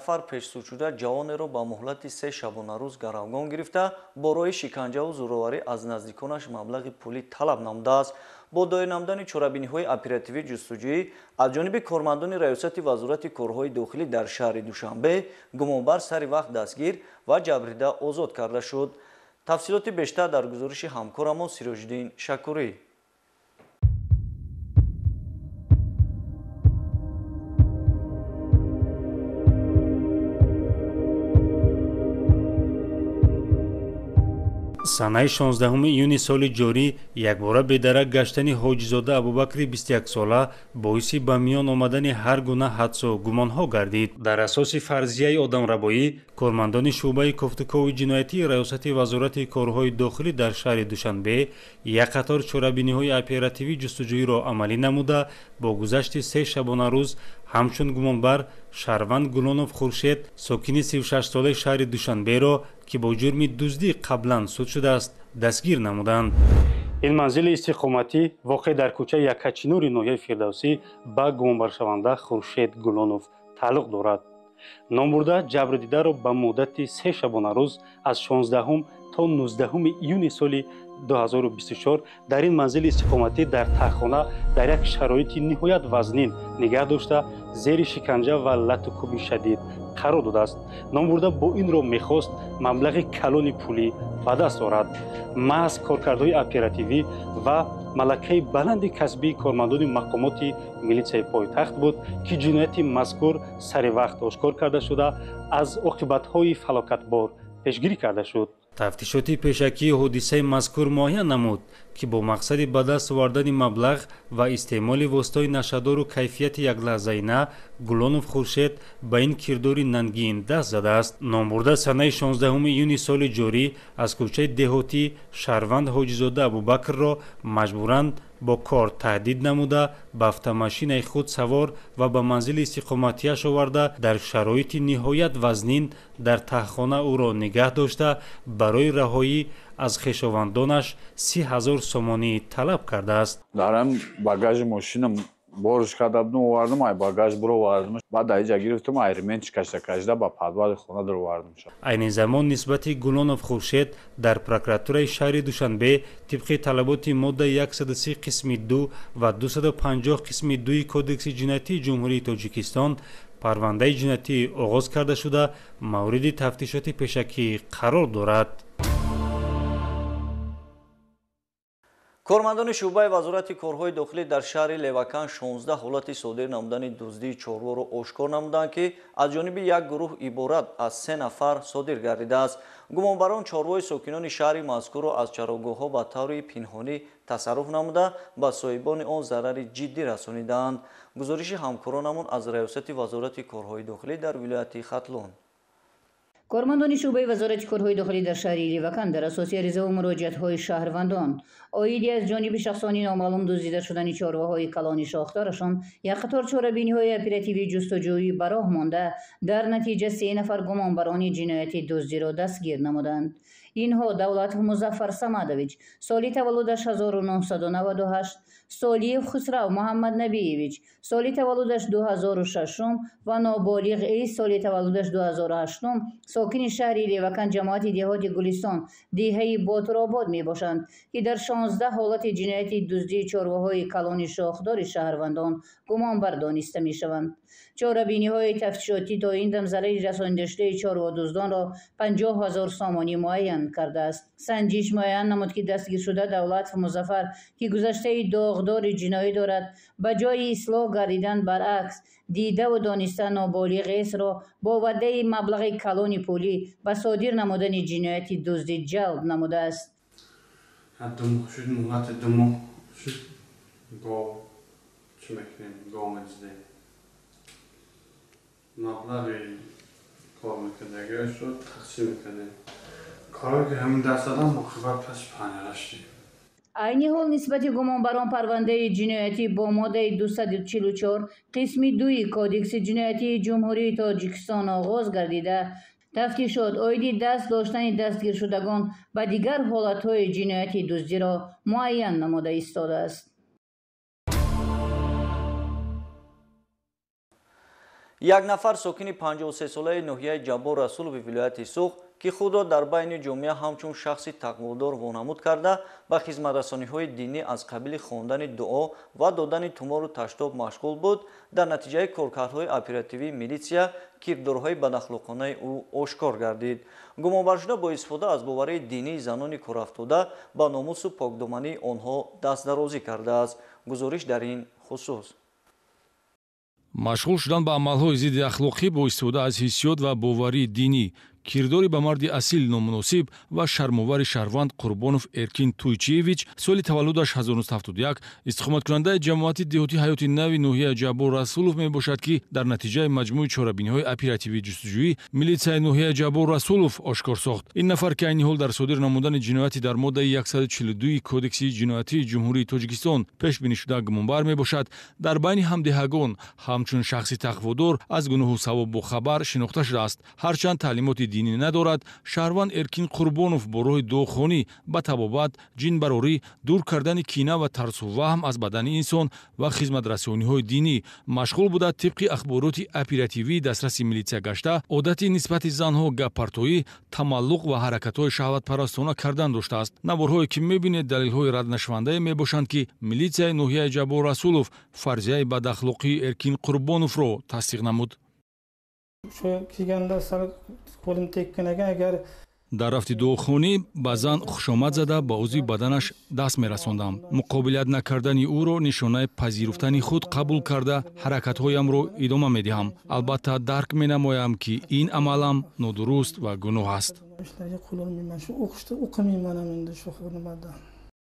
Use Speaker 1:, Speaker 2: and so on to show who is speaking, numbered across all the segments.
Speaker 1: Нафар пешсудшуда ҷавонеро ба муҳлати 3 шабонарӯз гаравгон гирифта, бо роҳи шиканҷаву зӯроварӣ аз наздиконаш маблағи пулӣ талаб намудааст. Бо доир намудани чорабиниҳои оперативӣ ҷустуҷӯӣ аз ҷониби кормандони Раёсати Вазорати корҳои дохилӣ дар шаҳри Душанбе гумонбар сари вақт дастгир ва ҷабрдида озод карда шуд. Тафсилоти бештар дар гузориши ҳамкорамон Сироҷиддин Шакурӣ.
Speaker 2: Санаи 16 июни соли ҷорӣ якбора бедарак гаштани Ҳоҷизода Абубакри 21сола боиси ба миён омадани ҳар гуна ҳадсу гумонҳо гардид. Дар асоси фарзияи одамрабоӣ кормандони шӯъбаи кофтукови ҷиноятии Раёсати Вазорати корҳои дохилӣ дар шаҳри Душанбе як қатор чорабиниҳои оперативӣ ҷустуҷӯиро амалӣ намуда, бо гузашти 3 шабонарӯз ҳамчун гумонбар шаҳрванд Гулонов Хуршед, сокини 36солаи шаҳри Душанберо, ки бо ҷурми дуздӣ қаблан суд шудааст, дастгир намуданд. Ин манзили истиқоматӣ воқеъ дар кӯчаи Якачинури ноҳияи Фирдавсӣ ба гумонбаршаванда Хуршед Гулонов тааллуқ дорад. Номбурда ҷабрдидаро ба муддати 3 шабонарӯз аз 16 то 19 июни соли 2024 дар ин манзили истиқоматӣ дар таҳхона дар як шароити ниҳоят вазнин нигаҳ дошта, зери шиканҷа ва латукӯби шадид қарор додааст. Номбурда бо ин роҳ мехост маблағи калони пулӣ ба даст орад. Маҳз коркардҳои оперативӣ ва малакаи баланди касбии кормандони мақомоти милитсияи пойтахт буд, ки ҷинояти мазкур сари вақт ошкор карда шуда, аз оқибатҳои фалокатбор пешгирӣ карда шуд. Тафтишоти пешакии ҳодисаи мазкур муайян намуд, ки бо мақсади ба даст овардани маблағ ва истеъмоли воситаҳои нашъадору кайфияти яклаҳзаина Гулонов Хуршед ба ин кирдори нангин даст задааст. Номбурда санаи 16 июни соли ҷорӣ аз кӯчаи деҳотӣ шаҳрванд Ҳоҷизода Абубакрро маҷбуран бо кор таҳдид намуда, ба автомашинаи худ савор ва ба манзили истиқоматиаш оварда, дар шароити ниҳоят вазнин дар таҳхона ӯро нигаҳ дошта, барои раҳоӣ аз хешовандонаш 30 000 сомонӣ талаб кардааст.
Speaker 3: Дар ҳам багажи мошинам борш карда будум, овардум, ай багаж буровардум, баъд дар иҷа гирифтум, ай рементш кашда кашда ба подвали хона дуровардум.
Speaker 2: Айни замон нисбати Гулонов Хуршед дар прокуратураи шаҳри Душанбе тибқи талаботи моддаи 130 қисми 2 ва 250 қисми 2 Кодекси ҷиноятии Ҷумҳурии Тоҷикистон парвандаи ҷиноятӣ оғоз карда шуда, мавриди тафтишоти пешакӣ қарор дорад.
Speaker 1: Кормандони шӯъбаи Вазорати корҳои дохилӣ дар шаҳри Левакан 16 ҳолати содир намудани дуздии чорворо ошкор намуданд, ки аз ҷониби як гурӯҳ иборат аз 3 нафар содир гардидааст. Гумонбарон чорвои сокинони шаҳри мазкурро аз чарогоҳҳо ба таври пинҳонӣ тасарруф намуда, ба соҳибони он зарари ҷиддӣ расонидаанд. Гузориши ҳамкоронамон аз Раёсати Вазорати корҳои дохилӣ дар вилояти Хатлон.
Speaker 4: Кормандони шӯъбаи Вазорати корҳои дохилӣ дар шаҳри Левакан дар асоси аризаву муроҷиатҳои шаҳрвандон оиди аз ҷониби шахсони номаълум дуздида шудани чорвоҳои калони шохдорашон як қатор чорабиниҳои оперативӣ ҷустуҷӯӣ ба роҳ монда, дар натиҷа 3 нафар гумонбарони ҷинояти дуздиро дастгир намуданд. Инҳо Давлатов Музаффар Самадович, соли таваллудаш 1998, Солиев Хусрав Муҳаммад Набиевич, соли таваллудаш 2006 ва ноболиғ Эйс, соли таваллудаш 2008, сокини шаҳри Левакан, ҷамоати деҳоти Гулистон, деҳаи Ботуробод мебошанд, ки дар 16 ҳолати ҷинояти дуздии чорвоҳои калони шохдори шаҳрвандон гумонбар дониста мешаванд. Чорабиниҳои тафтишотӣ то ин дам зарари расонидашудаи чорводуздонро 50 000 сомонӣ муайян кардааст. Санҷиш муайян намуд, ки дастгиршуда Давлатов Музаффар, ки гузаштаи доғдори ҷиноӣ дорад, ба ҷои ислоҳ гардидан баръакс дидаву дониста ноболиғ Эсро бо ваъдаи маблағи калони пулӣ ба содир намудани ҷинояти дуздӣ ҷалб намудааст.
Speaker 5: 2 моҳ шуд, муҳлати 2 моҳ шуд, гов чӣ мекунем, гов медиздем. Маблағи кор мекардагиашро тақсим мекардем. Коре ки ҳамин даст задам, оқибат пас панҷара шудем.
Speaker 4: Айни ҳол нисбати гумонбарон парвандаи ҷиноятӣ бо моддаи 244 қисми 2 Кодекси ҷиноятии Ҷумҳурии Тоҷикистон оғоз гардида, тафтишот оиди даст доштани дастгиршудагон ба дигар ҳолатҳои ҷинояти дуздиро муайян намуда истодааст.
Speaker 1: Як нафар сокини 53-солаи ноҳияи Ҷаббор Расулови вилояти Суғд, ки худро дар байни ҷомеа ҳамчун шахси тақводор вонамуд карда, ба хизматрасониҳои динӣ аз қабили хондани дуо ва додани тумору таштоб машғул буд, дар натиҷаи коркардҳои оперативии милитсия кирдорҳои бадахлоқонаи ӯ ошкор гардид. Гумонбаршуда бо истифода аз боварии динии занони корафтода ба номусу покдомании онҳо дастдарозӣ кардааст. Гузориш дар ин хусус.
Speaker 6: Машғул шудан ба амалҳои зидди ахлоқӣ бо истифода аз ҳиссиёт ва боварии динӣ, кирдори ба марди асил номуносиб ва шармовари шаҳрванд Қурбонов Эркин Туйчиевич, соли таваллудаш 1971, истиқоматкунандаи ҷамоати деҳоти Ҳаёти Нави ноҳияи Ҷаббор Расулов мебошад, ки дар натиҷаи маҷмӯи чорабиниҳои оперативии ҷустуҷӯӣ милитсияи ноҳияи Ҷаббор Расулов ошкор сохт. Ин нафар, ки айни ҳол дар содир намудани ҷинояти дар моддаи 142 Кодекси ҷиноятии Ҷумҳурии Тоҷикистон пешбинӣ шуда гумонбар мебошад, дар байни ҳамдеҳагон ҳамчун шахси тақводор, аз гуноҳу савоб бохабар шинохта шудааст. Ҳарчанд таълимоти динӣ надорад, шаҳрванд Эркин Қурбонов бо роҳи дуохонӣ ба табобат, ҷинбарорӣ, дур кардани кина ва тарсу ваҳм аз бадани инсон ва хизматрасониҳои динӣ машғул буда, тибқи ахбороти оперативии дастраси милитсия гашта, одати нисбати занҳо гаппартоӣ, тамаллуқ ва ҳаракатҳои шаҳватпарастона кардан доштааст. Наворҳое ки мебинед, далелҳои раднашавандае мебошанд, ки милитсияи ноҳияи Ҷаббор Расулов фарзияи бадахлоқии Эркин Қурбоновро тасдиқ намуд. Дар рафти дуохонӣ ба зан хушомад зада, ба узви баданаш даст мерасондам. Муқобилят накардани ӯро нишонаи пазируфтани худ қабул карда, ҳаракатҳоямро идома медиҳам. Албатта, дарк менамоям, ки ин амалам нодуруст ва гуноҳ аст.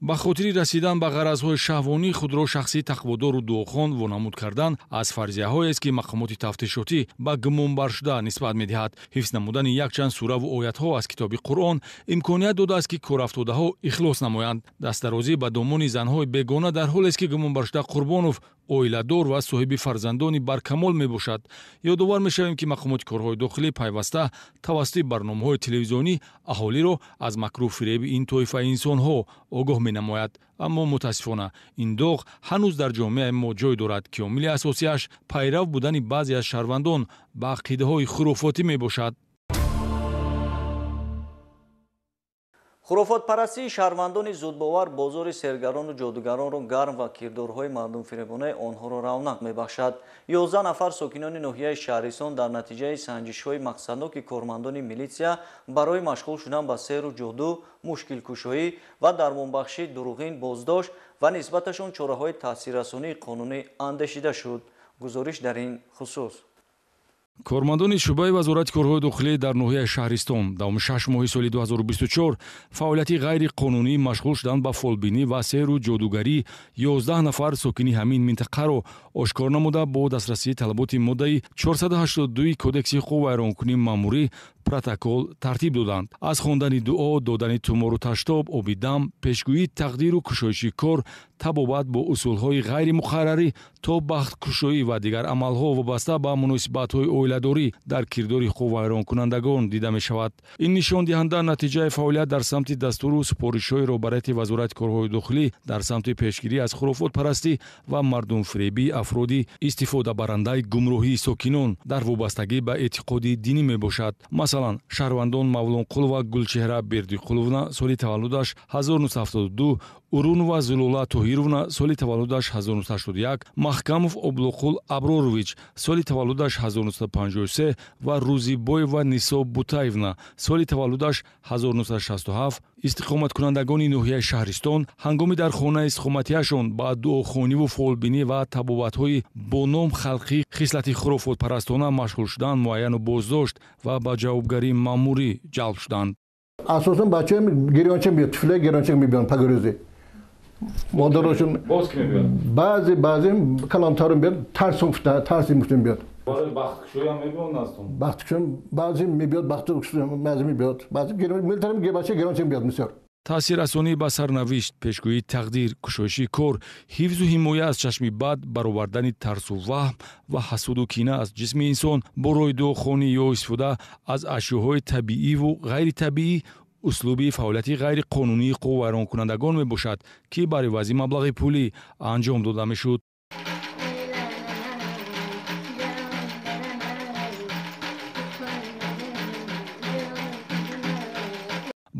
Speaker 6: Ба хотири расидан ба ғаразҳои шаҳвонӣ худро шахси тақводору дуохон вонамуд кардан аз фарзияҳоест, ки мақомоти тафтишотӣ ба гумонбаршуда нисбат медиҳад. Ҳифз намудани якчанд сураву оятҳо аз китоби Қуръон имконият додааст, ки корафтодаҳо ихлос намоянд. Дастдарозӣ ба домони занҳои бегона дар ҳолест, ки гумонбаршуда Қурбонов оиладор ва соҳиби фарзандони баркамол мебошад. Ёдовар мешавем, ки мақомоти корҳои дохилӣ пайваста тавассути барномаҳои телевизионӣ аҳолиро аз макру фиреби ин тоифаи инсонҳо огоҳ менамояд. Аммо мутаассифона ин доғ ҳанӯз дар ҷомеаи мо ҷой дорад, ки омили асосиаш пайрав будани баъзе аз шаҳрвандон ба ақидаҳои хурофотӣ мебошад.
Speaker 1: Хурофотпарастии шаҳрвандони зудбовар бозори сергарону ҷодугаронро гарм ва кирдорҳои мардумфиребонаи онҳоро равнақ мебахшад. 11 нафар сокинони ноҳияи Шаҳрисон дар натиҷаи санҷишҳои мақсадноки кормандони милитсия барои машғул шудан ба сеҳру ҷоду, мушкилкушоӣ ва дармонбахшии дурӯғин боздошт ва нисбаташон чораҳои таъсиррасонии қонунӣ андешида шуд. Гузориш дар ин хусус.
Speaker 6: Кормандони шӯъбаи вазорати корҳои дохилӣ дар ноҳияи Шаҳристон давоми 6 моҳи соли 2024 фаъолияти ғайриқонунӣ машғул шудан ба фолбинӣ ва сеҳру ҷодугарӣ 11 нафар сокини ҳамин минтақаро ошкор намуда, бо дастрасии талаботи моддаи 482 Кодекси ҳуқуқвайронкунии маъмурӣ протокол тартиб доданд. Аз хондани дуо, додани тумору таштоб, оби дам, пешгӯии тақдиру кушоиши кор, табобат бо усулҳои ғайримуқаррарӣ то бахткушоӣ ва дигар амалҳо вобаста ба муносибатҳои оиладорӣ дар кирдори ҳуқуқвайронкунандагон дида мешавад. Ин нишондиҳанда натиҷаи фаъолият дар самти дастуру супоришҳои роҳбарияти вазорати корҳои дохилӣ дар самти пешгирӣ аз хурофотпарастӣ ва мардумфиребии афроди истифодабарандаи гумроҳии сокинон дар вобастагӣ ба эътиқоди динӣ мебошад. Масалан, шаҳрвандон Мавлонқулова Гулчеҳра Бердиқуловна, соли таваллудаш 1972, Урунова Зулула Тоҳировна, соли таваллудаш 1981, Маҳкамов Облуқул Аброрович, соли таваллудаш 1953 ва Рӯзибоева Нисо Бутаевна, соли таваллудаш 1967, истиқоматкунандагони ноҳияи Шаҳристон ҳангоми дар хонаи истиқоматиашон ба дуохониву фолбинӣ ва табобатҳои бо ном халқӣ хислати хурофотпарастона машғул шудан муайяну боздошт ва ба ҷавобгарии маъмурӣ ҷалб шуданд.
Speaker 7: Асосан бачаҳо гирёнча мебиёд, тифла гирёнча мебиёнд пагрӯзӣ. Модарошон баъзе баъзе калонтарон биёд, тарси муфтан биёд.
Speaker 3: Барои бахткушоям мебиёнд астон?
Speaker 7: Бахткушоям баъзе мебиёд, бахткушоям баъзе мебиёд. Баъзе милтарам бача гирёнча мебиёд мисол.
Speaker 6: Таъсиррасонӣ ба сарнавишт, пешгӯии тақдир, кушоиши кор, ҳифзу ҳимоя аз чашми бад, баровардани тарсу ваҳм ва ҳасуду кина аз ҷисми инсон бо роҳи дуохонӣ ё истифода аз ашёҳои табииву ғайритабиӣ услуби фаъолияти ғайриқонунии ҳуқуқвайронкунандагон мебошад, ки бар ивази маблағи пулӣ анҷом дода мешуд.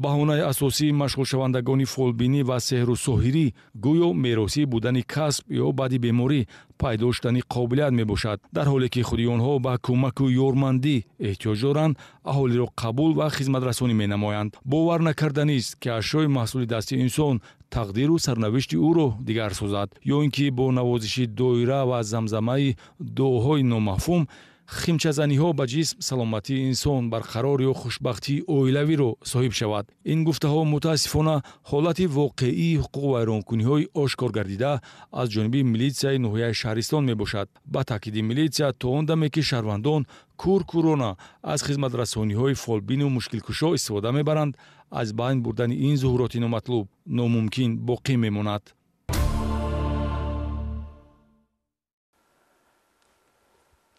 Speaker 6: Баҳонаи асосии машғулшавандагони фолбинӣ ва сеҳру соҳирӣ гӯё меросӣ будани касб ё баъди беморӣ пайдо шудани қобилият мебошад, дар ҳоле ки худи онҳо ба кӯмаку ёрмандӣ эҳтиёҷ доранд, аҳолиро қабул ва хизматрасонӣ менамоянд. Бовар накарданист, ки ашёи маҳсули дасти инсон тақдиру сарнавишти ӯро дигар созад, ё ин ки бо навозиши доира ва замзамаи дуоҳои номафҳум химчазаниҳо ба ҷисм саломатии инсон барқарор ё хушбахтии оилавиро соҳиб шавад. Ин гуфтаҳо мутаассифона ҳолати воқеии ҳуқуқвайронкуниҳои ошкор гардида аз ҷониби милитсияи ноҳияи Шаҳристон мебошад. Ба таъкиди милитсия, то он даме ки шаҳрвандон кӯркӯрона аз хизматрасониҳои фолбину мушкилкушо истифода мебаранд, аз байн бурдани ин зуҳуроти номатлуб номумкин боқӣ мемонад.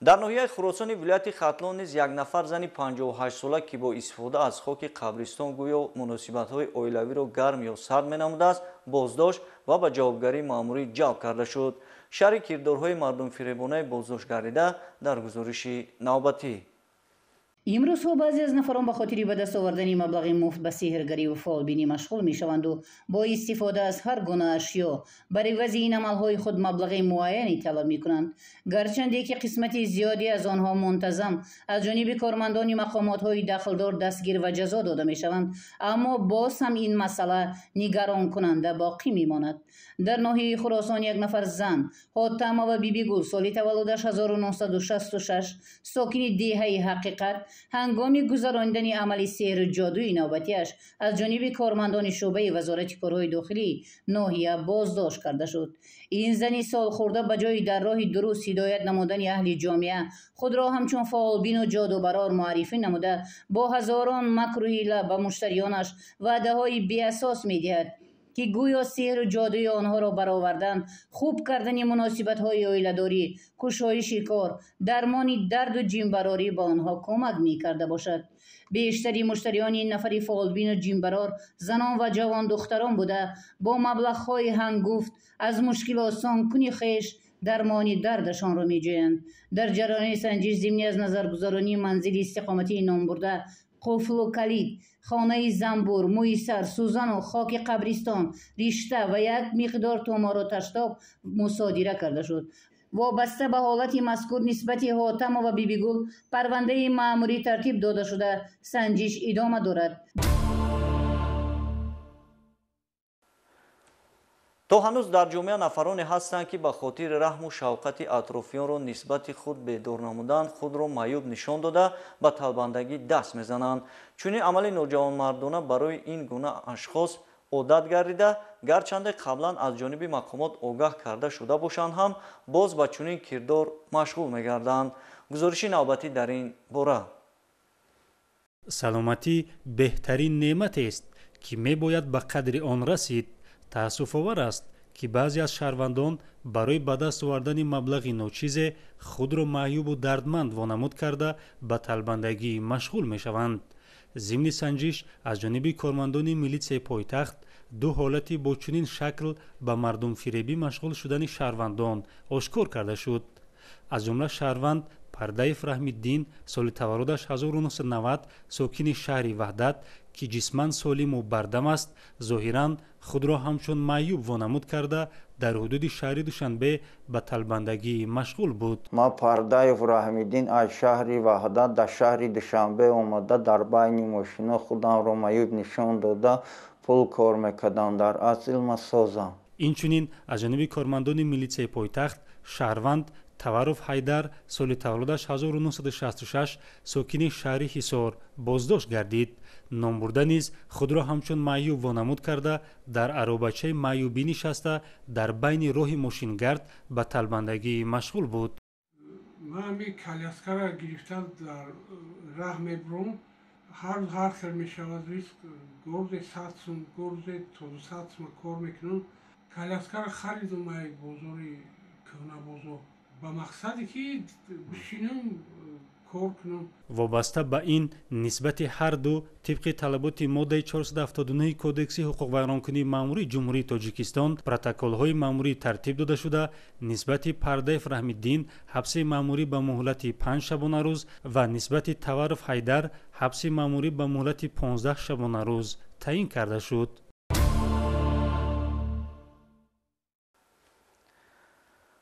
Speaker 1: Дар ноҳияи Хуросони вилояти Хатлон низ як нафар зани 58-сола, ки бо истифода аз хоки қабристон гӯё муносибатҳои оилавиро гарм ё сард менамудааст, боздошт ва ба ҷавобгарии маъмурӣ ҷалб карда шуд. Шарҳи кирдорҳои мардумфиребонаи боздошт гардида дар гузориши навбатӣ.
Speaker 4: Имрӯзҳо баъзе аз нафарон ба хотири ба даст овардани маблағи муфт ба сеҳргариву фолбинӣ машғул мешаванду бо истифода аз ҳар гуна ашё бар ивази ин амалҳои худ маблағи муайяне талаб мекунанд. Гарчанде ки қисмати зиёде аз онҳо мунтазам аз ҷониби кормандони мақомотҳои дахлдор дастгир ва ҷазо дода мешаванд, аммо боз ҳам ин масъала нигаронкунанда боқӣ мемонад. Дар ноҳияи Хуросон як нафар зан, Ҳотамова Бибигул, соли таваллудаш 1966, сокини деҳаи Ҳақиқат, ҳангоми гузаронидани амали сеҳру ҷодуи навбатиаш аз ҷониби кормандони шӯъбаи вазорати корҳои дохилӣ ноҳия боздошт карда шуд. Ин зани солхӯрда ба ҷои дар роҳи дуруст ҳидоят намудани аҳли ҷомеа худро ҳамчун фоолбину ҷодубарор муаррифӣ намуда, бо ҳазорон макру ҳила ба муштариёнаш ваъдаҳои беасос медиҳад, ки гӯё сеҳру ҷодуи онҳоро баровардан, хуб кардани муносибатҳои оиладорӣ, кушоиши кор, дармони дарду ҷинбарорӣ ба онҳо кӯмак мекарда бошад. Бештари муштариёни ин нафари фоолбину ҷинбарор занон ва ҷавондухтарон буда, бо маблағҳои ҳангуфт аз мушкилосонкуни хеш дармони дардашонро меҷӯянд. Дар ҷараёни санҷиш зимни аз назаргузаронии манзили истиқоматии номбурда қуфлу калид, хонаи занбур, мӯи сар, сӯзану хоки қабристон, ришта ва як миқдор тумору таштоб мусодира карда шуд. Вобаста ба ҳолати мазкур нисбати Ҳотамова Бибигул парвандаи маъмурӣ тартиб дода шуда, санҷиш идома дорад.
Speaker 1: То ҳанӯз дар ҷомеа нафароне ҳастанд, ки ба хотири раҳму шавқати атрофиёнро нисбати худ бедор намудан худро маъюб нишон дода, ба талбандагӣ даст мезананд. Чунин амали ноҷавонмардона барои ин гуна ашхос одат гардида, гарчанде қаблан аз ҷониби мақомот огаҳ карда шуда бошанд ҳам, боз ба чунин кирдор машғул мегарданд. Гузориши навбатӣ дар ин бора.
Speaker 2: Саломатӣ беҳтарин неъматест, ки мебояд ба қадри он расид. Таассуфовар аст, ки баъзе аз шаҳрвандон барои ба даст овардани маблағи ночизе худро маъюбу дардманд вонамуд карда, ба талбандагӣ машғул мешаванд. Зимни санҷиш аз ҷониби кормандони милитсияи пойтахт ду ҳолати бо чунин шакл ба мардумфиребӣ машғул шудани шаҳрвандон ошкор карда шуд. Аз ҷумла шаҳрванд Пардаев Раҳмиддин, соли таваллудаш 1990, сокини шаҳри Ваҳдат, ки ҷисман солиму бардам аст, зоҳиран худро ҳамчун маъюб вонамуд карда, дар ҳудуди шаҳри Душанбе ба талбандагӣ машғул буд.
Speaker 8: Ман Пардаев Раҳмиддин аз шаҳри Ваҳдат дар шаҳри Душанбе омада, дар байни мошино худамро маъюб нишон дода, пул кор мекардам, дар асл ман созам.
Speaker 2: Инчунин аз ҷониби кормандони милитсияи пойтахт шаҳрванд Таваров Ҳайдар, соли таваллудаш 1966, сокини шаҳри Ҳисор боздошт гардид. Номбурда низ худро ҳамчун маъюб вонамуд карда, дар аробачаи маъюбӣ нишаста, дар байни роҳи мошингард ба талбандагӣ машғул буд.
Speaker 5: Ман ами коляскара гирифта дар раҳ мебурам, ҳар рӯз ҳар хел мешавад риск, горзе 100 сум, горзе то 200 сум кор мекунам. Коляскара харидум ай бозори кӯҳнабозор ба мақсаде ки бишинам Кор кунам.
Speaker 2: Вобаста ба ин, нисбати ҳар ду тибқи талаботи моддаи 479 Кодекси ҳуқуқвайронкунии маъмурии Ҷумҳурии Тоҷикистон протоколҳои маъмурӣ тартиб дода шуда, нисбати Пардаев Раҳмиддин ҳабси маъмурӣ ба муҳлати 5 шабонарӯз ва нисбати Таваров Ҳайдар ҳабси маъмурӣ ба муҳлати 15 шабонарӯз таъин карда шуд.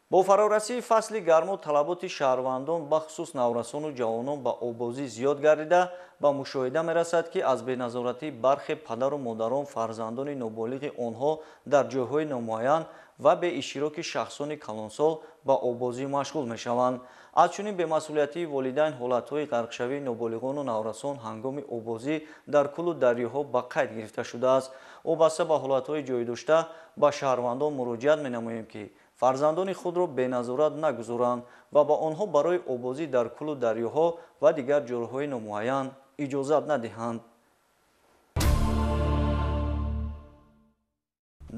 Speaker 1: Бо фарорасии фасли гарму талаботи шаҳрвандон, бахусус наврасону ҷавонон, ба оббозӣ зиёд гардида, ба мушоҳида мерасад, ки аз беназоратии бархе падару модарон фарзандони ноболиғи онҳо дар ҷойҳои номуайян ва беиштироки шахсони калонсол ба оббозӣ машғул мешаванд. Аз чунин бемасъулиятии волидайн ҳолатҳои ғарқшавии ноболиғону наврасон ҳангоми оббозӣ дар кӯлу дарёҳо ба қайд гирифта шудааст. Вобаста ба ҳолатҳои ҷойдошта ба шаҳрвандон муроҷиат менамоем, ки фарзандони худро беназорат нагузоранд ва ба онҳо барои оббозӣ дар кӯлу дарёҳо ва дигар ҷойҳои номуайян иҷозат надиҳанд.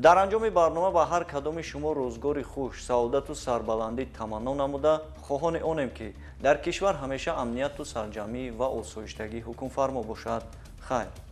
Speaker 1: Дар анҷоми барнома ба ҳар кадоми шумо рӯзгори хуш, саодату сарбаландӣ таманно намуда, хоҳони онем, ки дар кишвар ҳамеша амнияту сарҷамъӣ ва осоиштагӣ ҳукмфармо бошад. Хайр.